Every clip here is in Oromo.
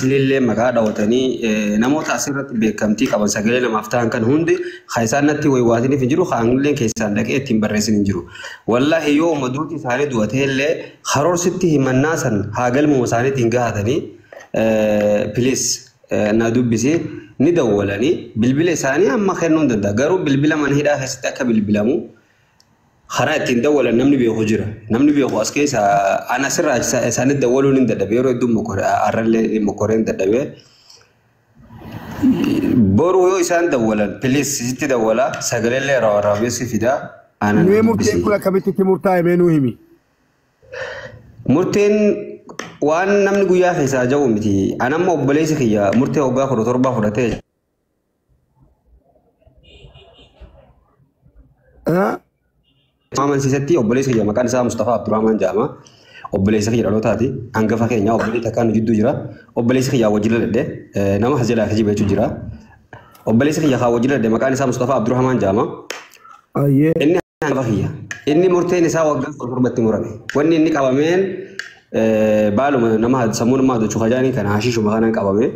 Aslillee maqaa dhawatanii namoota asirratti beekamtii qaban sagalee namaaf ta'an kan hundi kan isaan natti waywaatiniif hin jiru, kan keessaan dhaqee ittiin barreessin hin jiru. Wallaahi yoo maduuti isaanii du'atee illee karoorsitti himannaa san haa galmuma isaaniitiin gahatanii please na dubbisi ni dawwalanii bilbila isaanii amma kennuu hin danda'a. Garuu bilbila mana hidhaa keessatti akka bilbilamu karaa ittiin dawwalan namni beeku jira. Namni beeku as keessa ana asirraa isaanitti dawwaluun hin dadhabe. Yeroo hedduu har'allee mokoreen dadhabe. Boru yoo isaan dawwalan please sitti dawwala sagaleellee waraabessi fida. Mee murteen kun akkamitti itti murtaa'e mee nuu himi? Murteen waan namni guyyaa keessaa jiru miti. Ani amma obboleessi kiyya murtee waggaa 17 fudhatee. Amansiisetti obboleessi kiyya maqaan isaa Mustafaa Abdurrahman jedhama. Obboleessa kiyya dhalootaati. Hangafa keenya obboleessi takkaan nu jidduu jira. Obboleessi kiyya wajjin ladhe nama as jalaa kijiba jechuun jira. Obboleessi kiyya haa wajjin ladhe maqaan isaa Mustafaa Abdurrahman jedhama. Inni hangafa kiyya. Inni murteen isaa waggaa 17tti murame. Wanni inni qabameen baaluma nama sammuu namaa hojjechuu kajaanii kana hashiishuma kanaan qabame.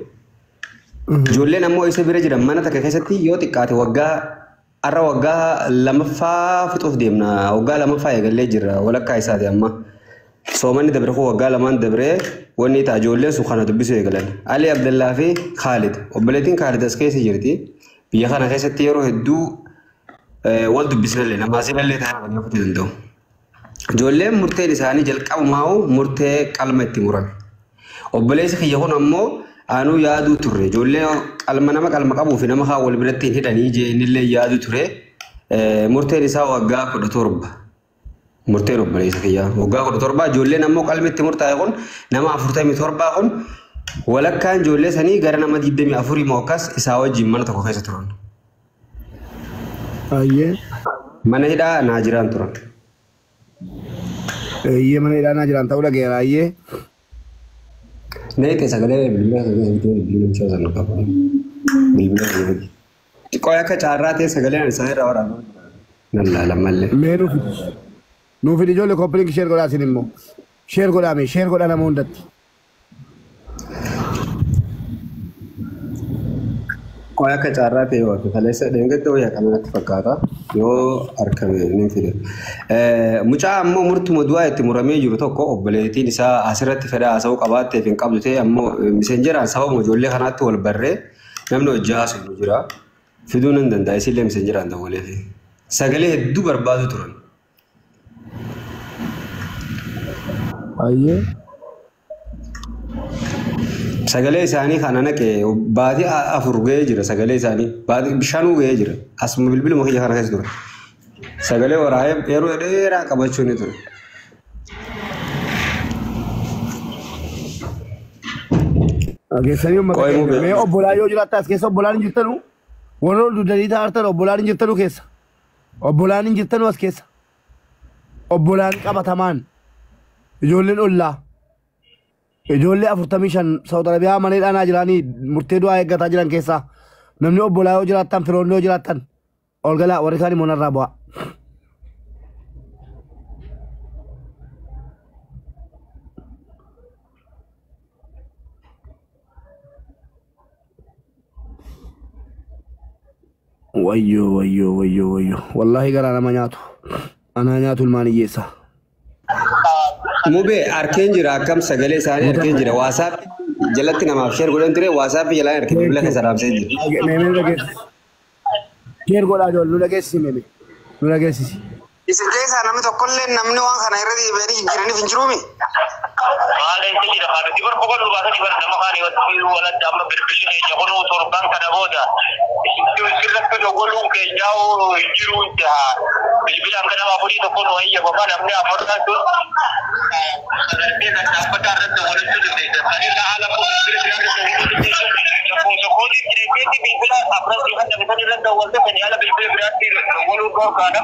Ijoolleen ammoo isa bira jiran mana takka keessatti yoo xiqqaate waggaa arra waggaa lamaffaa fixuuf deemna. Waggaa lamaffaa eegallee jirra walakkaa isaati amma. Soomanni dabre kun waggaa lamaan dabree wanni ta'a ijoolleen sun kana dubbisuu eegalan. Ali Abdallaa fi Khaalid. Obboleettiin Khaalid as keessa jirti. Biyya kana keessatti yeroo hedduu wal dubbisnallee namaa sinallee ta'an dhaggeeffachuu danda'u. Ijoolleen murteen isaanii jalqabumaa'u murtee qalma itti murame. Obboleessi kiyya kun ammoo anuu yaaduu turre. Ijoollee qalma nama qalma qabuu fi nama kaan wal biratti hin hidhanii jee innillee yaaduu ture. Murteen isaa waggaa 17. Murteen obboleessa kiyyaa waggaa 17. Ijoolleen ammoo qalmi itti murtaa'e kun nama 47 kun walakkaan ijoollee sanii gara nama 24 moo akkas isaa wajjin mana tokko keessa turan. Mana hidhaa Naajiraan turan. Eeyyee mana hidhaa Naajiraan ta'uu dhageera ayyee. Neeqee sagalee bilbila bilbila sana qaba. Bilbila bilbila. Xiqqoo akka caarraa ta'e sagaleen isaan irraa waraabaa. Nan laala mallee. Mee nuuf nuuf ijoollee koppiliin sheer godhaa isin immoo. Sheer godhaa mee sheer godhaa nama hundatti. Qoy akka caarraa ta'e yoo kaleessa dheengadda wayyaa kanatti fakkaata yoo argame ni fide. Mucaa ammoo murtuma du'aa itti muramee jiru tokko obboleettiin isaa asirratti fedha haasa'uu qabaatteef hin qabdu ta'e ammoo miseenjeraan sababa ijoollee kanaatti wal barree namni hojii haasa'u jira. Fiduu nan danda'a isillee miseenjeraan dawwaleef. Sagalee hedduu barbaadu turan. Ayyee. Sagalee isaanii kana naqee baatii 4 ga'ee jira sagalee isaanii baatii 5 ga'ee jira asuma bilbiluma kiyya kana keessa ture. Sagalee waraabee yeroo dheeraa qabachuu ni ture. Geessanii uummata keenya mee obbolaa yoo jiraattan as keessa obbolaan hin jirtanu warra ol dudanii taa'artan obbolaan hin jirtanu keessa obbolaan hin jirtanu as keessa obbolaan qabatamaan ijoolleen ollaa. Ijoollee 45 Saawud Arabiyaa mana hidhaa jiraanii murtee du'aa eeggataa jiran keessaa namni obbolaa yoo jiraattan firoonni yoo jiraattan ol galaa warri kaan immoo narraa bu'aa. Wayyoo wayyoo wayyoo wayyoo wallaahi garaa nama nyaatu anaa nyaatu ilmaan hiyyeessaa. Mubee arkeen jira akkam sagalee isaanii arkeen jira WhatsApp jalatti namaaf share godhan ture WhatsApp jalaan arkeen bilbila keessa raabsee jira. Meemee nu dhageessisi. Share godhaa ijoollee nu dhageessisi meemee nu dhageessisi. Isin keessaa namni tokkollee namni waan kana irra deebi'anii jijjiiraniif hin jiruumi. Maal eessa jira haa nuti bar boqonnuu baasanii bar nama kaanii walitti walatti amma bilbilli keenya kunuu torban kana booda sirratti dogoluun keenyaa hin jiru bilbila hanga nama afurii tokko nu hayyamama namni afurraa sun sadarkee kan dhaabbata irratti walitti dandeessan. Kan irra haala bilbila biraa irratti walitti dandeessan. Lakkoofsa koodii jireetti bilbila afran kan dhabisan irratti walitti kan haala bilbila biraatti dogoluun dhorkaadha.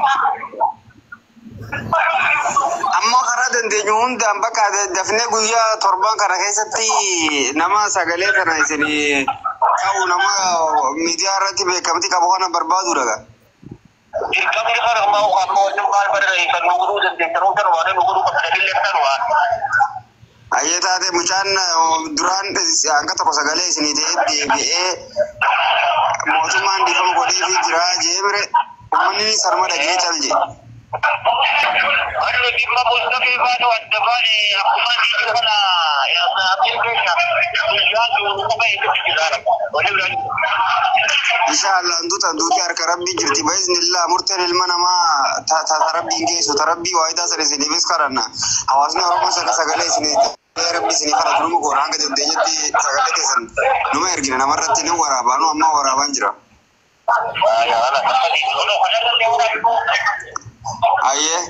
Amma karaa dandeenyu hundaan bakka dafnee guyyaa torban kana keessatti nama sagalee kana isin ta'u nama miidiyaa irratti beekamtii qabu kana barbaadudha. Dirqamni kana ammaa amma wanni maal barreessan nu godhuu dandeessan kan waan nu godhuu qabdan illee kan waan. Ayyee taate mucaan duraan hanga tokko sagalee isinii ta'ee deebi'ee mootummaan dhiifama godheefii jira jee bire uummanni sarma dhagee cal jee. Warri dhimma Mustafee baanu adda baane akkuma inni kana abdiin keenya guyyaa jiru qofa eessatti jira. Walii biraa. Inshallah anduuta anduuti harka rabbii jirti biiznillah murteen ilma namaa ta ta rabbiin geessu ta rabbii waayidaa sana isiniifis kadhanna hawaasni Oromoo saka sagalee isinii ta'ee rabbi isinii kadhatu numa goona hanga dandeenyetti sagalee keessan numa ergina namarratti ni waraabaa nu ammaa waraabaan jira. Ayyee.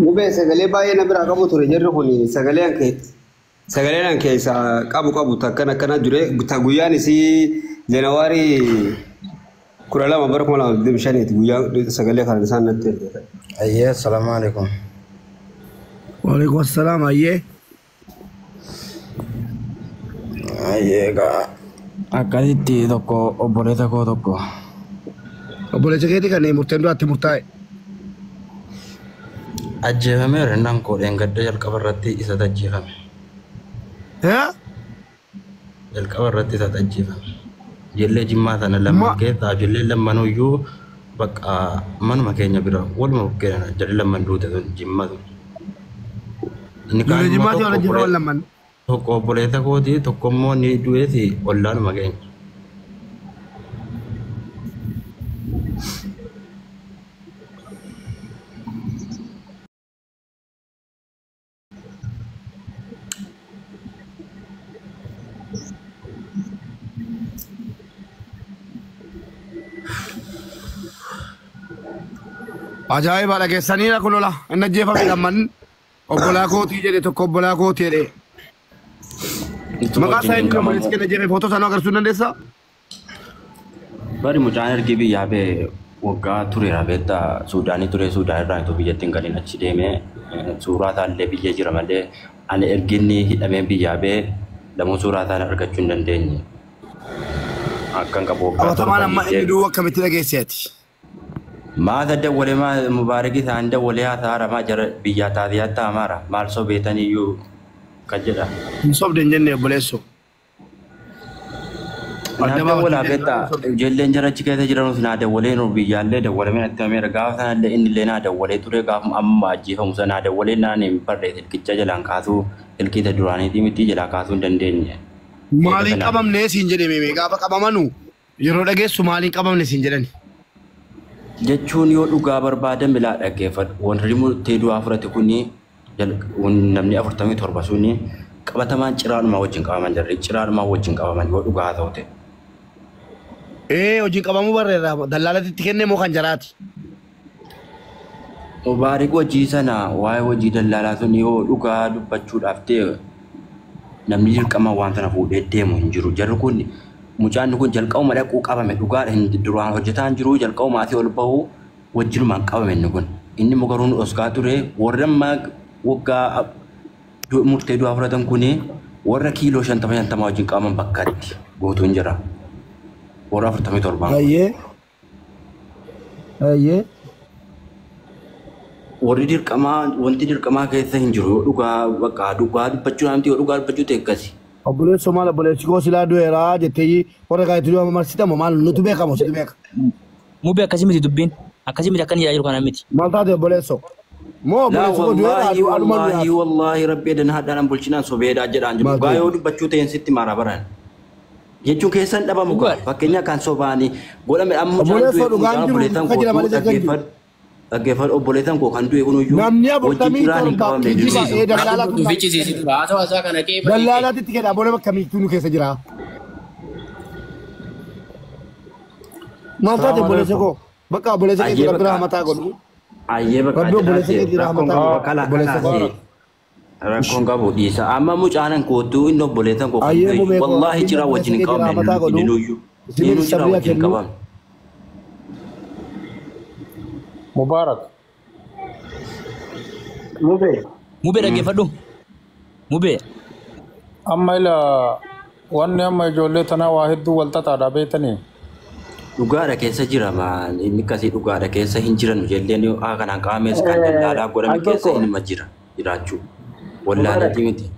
Mubee sagalee baay'ee na biraa qabu ture jarri kun sagaleen an keessa qabu qabu takkan akkana jure guyyaan isii Janawaarii 12 bara 2025 guyyaa sagalee kan isaan natti ergatan. Ayyee, assalaamu alaikum. Waalaikum assalaam ayyee. Ayyee egaa akkasitti tokko obboleessa koo tokko. Obboleessa keetii kan murteen du'aatti murtaa'e. Ajjeefameera innaan koo dheengadda jalqaba irratti isatu ajjeefame. Jalqaba irratti isatu ajjeefame. Ijoollee Jimmaa sana lamman keessaa ijoollee lammanuyyuu bakka manuma keenya bira waluma bukkeen jarri lamman duute sun Jimma sun. Inni kaan Ijoollee immoo Jimmaati wal tokko ajjeefaman lamman. Tokko obboleessa kooti tokko immoo ni du'eeti ollaanuma keenya. Ajaa'iba dhageessaniidha kun ola. Inni ajjeefame lamman obbolaa kootii jedhe tokko obbolaa kootii jedhe. Ittuma Maqaa wajjin isaa hin eenyu obboleessi qabamu. keenya ajjeefame footoo isaa nu agarsiisuu dandeessaa? Bari mucaan ergi biyyaa ba'e waggaa tureera beektaa Suudaanii ture Suudaan irraa itoo biyyatti hin galin achi deemee suuraa isaallee biyya jira malee ani ergi inni hidhamee biyyaa ba'e lamuu suuraa isaa argachuu hin dandeenye. Akkan qabu waggaa Qabatamaan torba amma inni hiikee. du'u akkamitti dhageesse ati? Maata dawwalee maa mubaarakii isaan dawwalee haasaara maa jara biyyaa taasiyaatti amaara maal sobeetaniyyuu kan jedha. Hin sobde hin jenne obboleessoo. Naa Adda dawwalaa baafattee beektaa hin sobde. ijoolleen jara achi keessa jiranus naa dawwalee nu biyyaallee dawwalamee natti himameera gaafa sanallee innillee naa dawwalee ture gaafa amma ajjeefamu sana naa dawwalee naan hin barree silkicha jalaan kaasuu silkiita duraaniitii miti jalaa kaasuu hin dandeenye. Eega Maaliin sanaan. qabamne siin jedhe meemee gaafa qabamanu yeroo dhageessu maaliin qabamne siin jedhani. Jechuun yoo dhugaa barbaadan bilaa dhaggeeffadhu. Warri murtee du'aa fudhate kuni namni 47 suni qabatamaan ciraadhumaa wajjin qabaman jarri ciraadhumaa wajjin qabaman yoo dhugaa ta'u ta'e. Ee hojiin qabamuu barreera dallaalatti itti kenne moo kan jaraati? Mubaarik hojii sana waa'ee hojii dallaalaa sun yoo dhugaa dubbachuudhaaf ta'e namni dirqama waan sana fuudhee deemu hin jiru. Jarri kun mucaan kun jalqabuma dhaquu qabame dhugaadha hin duraan hojjetaa hin jiru jalqabuma asii ol bahu wajjinumaan qabame inni kun. Inni immoo garuu nu dhoskaa ture warri ammaa waggaa murtee du'aa fudhatan kuni warra kiiloo 50 50 wajjin qabaman bakkatti guutuun jira. Warra 47 kun. Ayyee. Ayyee. Warri dirqamaa wanti dirqamaa keessa hin jiru yoo dhugaa bakka dhugaa dubbachuu namti yoo dhugaa dubbachuu ta'e akkasi. Obboleessoo maal obboleessi koo silaa du'eeraa jettee warra kaayituu du'a marsitamu maal nutu beekamu situ beeka. Mubee akkasii miti dubbiin. Akkasii miti akkan jiru kana miti. Maal taate obboleessoo? Moo Laa obboleessi koo du'eeraa wallaahi aduma wallaahi du'aaf? wallaahi rabbi edan haadhaan bulchinaan sobeedhaa jedhaan jiru. Maal Dhugaa ta'e? yoo dubbachuu ta'een sitti mara baran. Jechuun keessan dhabamu gaa Dhugaadha. fakkeenya kan sobaanii godhame amma mucaan Obboleessoo du'e kun dhugaan mucaan jiru obboleessan akka jira kootuu malee akka hin jiru. dhaggeeffadhu dhaggeeffadhu obboleessan koo kan du'e kunuyyuu Namni wajjin afurtamii jiraan hin torba qabamne kijiba jiru. ee dallaalaatu Nuuf fichisiisi dura haasawaa isaa kana qeefa dhiite. dallaalaatti itti kenna abbolee bakka miituu nu keessa jira. Maal taate Salaamu obboleessa alaikum. koo? Bakka obboleessa keetii Ayyee rabbi bakka rahmataa godhu. ayyee bakka Rabbi obboleessa jedhaate keetii rakkoon rahmataa qabu godhu. bakka Obboleessa koo. lakkalaase rakkoon qabu dhiisa amma mucaanan kootuu inni obboleessan koo kan Ayyee du'e mubee koo wallaahi rabbiin jiraa obboleessa wajjin hin keetii qabamne rahmataa inni godhu. nuyyuu Isiniif inni jiraa sabriya wajjin hin kennu. qabamne. Mubarak. Mubee. Mubee dhaggeeffadhu. Mubee. Amma ila Wanni amma ijoollee tanaa waa hedduu wal xaxaadha beektanii. Dhugaadha keessa jira maal inni akkasii dhugaadha keessa hin jiran ijoolleen haa kanaan qaamees kan dallaalaa godhame Al keessa tokko inuma jira jiraachuu. Wallaaleetii miti.